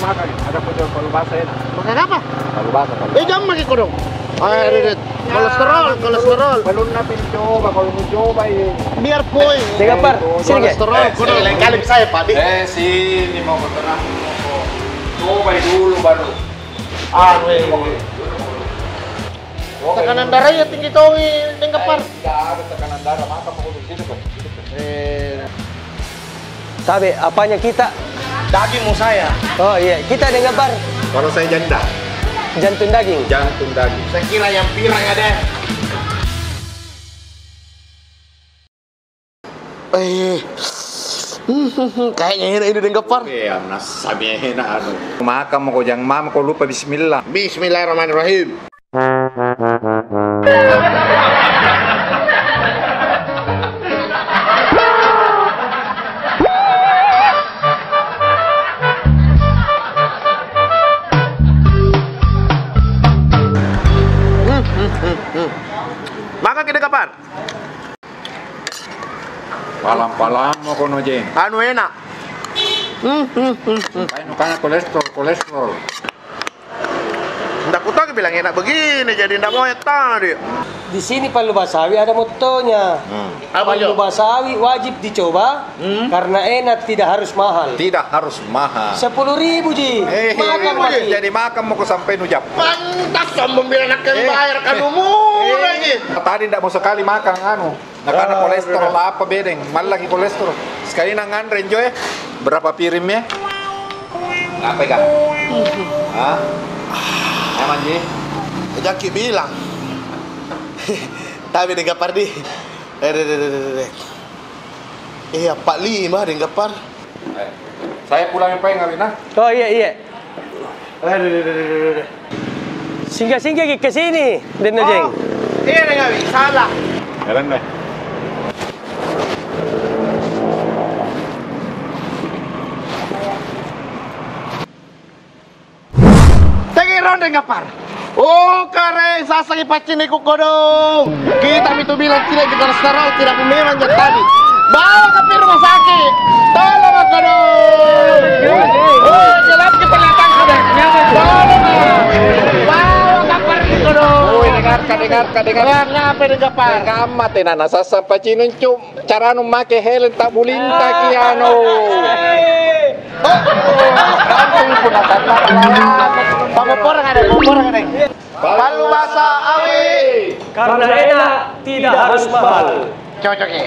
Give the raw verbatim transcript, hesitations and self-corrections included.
Makan, ada pun jual palu basah enak. Makan apa? Palu basah, palu. Eh, jangan pakai kodong. Ah, ada, ada. Kolesterol, kolesterol. Belum nanti dicoba, kalau mau coba, ya. Biar poi. Deng Gapar, sini, Ge. Kolesterol, eh, kodong. Lain kali bisa ya, Pak, di. Eh, sini mau ke tengah, mau ke. Coba dulu baru. Ah, weh. Tekanan darahnya tinggi tong, Deng Gapar. Eh, tidak ada tekanan darah, makan mau duduk situ, Pak. Eh. Tabe, apanya kita? Daging mau saya. Oh iya, kita Deng Gapar. Kalau saya janda. Jantung daging. Jantung daging. Saya kira yang pirang ada. Eh, kayaknya enak ini Deng Gapar. Iya, nasa enak anu. Makan mau kau jangan mama kau lupa bismillah. Bismillahirrahmanirrahim. Makan kita, Gapar. Palang-palang mau kono, Jeng. Anu enak. Hmm, hmm, hmm, hmm. Kayak nukana kolesterol, kolesterol. Ndak kutoki bilang enak begini, jadi ndak mau tadi. Di sini Palu Basawi ada mottonya. Hmm. Apa, Palu Jo? Basawi wajib dicoba, hmm, karena enak, tidak harus mahal. Tidak harus mahal. Sepuluh ribu ji. Eh, makan sepuluh ribu ji. Jadi makan mau sampai nujap. Pantas sombong bilang nak bayar, eh, kanu murah ji. Tadi ndak mau sekali makan anu. Nah, karena kolesterol apa bedeng, malah lagi kolesterol. Sekali nang nganre njo, eh. Berapa piring, eh? Apa, Kak? Hah? Aman ji? Jaki bilang. Tapi Deng Gapar di. Eh, deh, deh, deh, deh, deh. Eh, empat lima Deng Gapar. Eh, saya pulang, Pak, ngawi, nah. Oh, iya, iya. Aduh, aduh, aduh, aduh, aduh. Singgah-singgah ki ke sini, Deng Najeng. Oh, iya, Deng Abi, salah. Jalan deh. Tegi ronde ngapar. Oh, kare, sasa ki pacini ku kodong. Kita mi tu bilang tidak, kita restoran, tidak, memang jadi tadi. Bawa ke pi rumah sakit. Tolong aku dong. Oh, gelap kita lihat aku deh. Tolong, ah. Bawa ke pi kodong. Woi, dengarkan, dengarkan, dengarkan. Ngapa, ngapa, ngapa? Ngapa, tena, na sasa pacini, cum. Cara nu make helm tak bulinta ki anu. Pangopor ada, pangopor ada. Palu basa awi. Karena enak, tidak harus mahal. Cocok ya.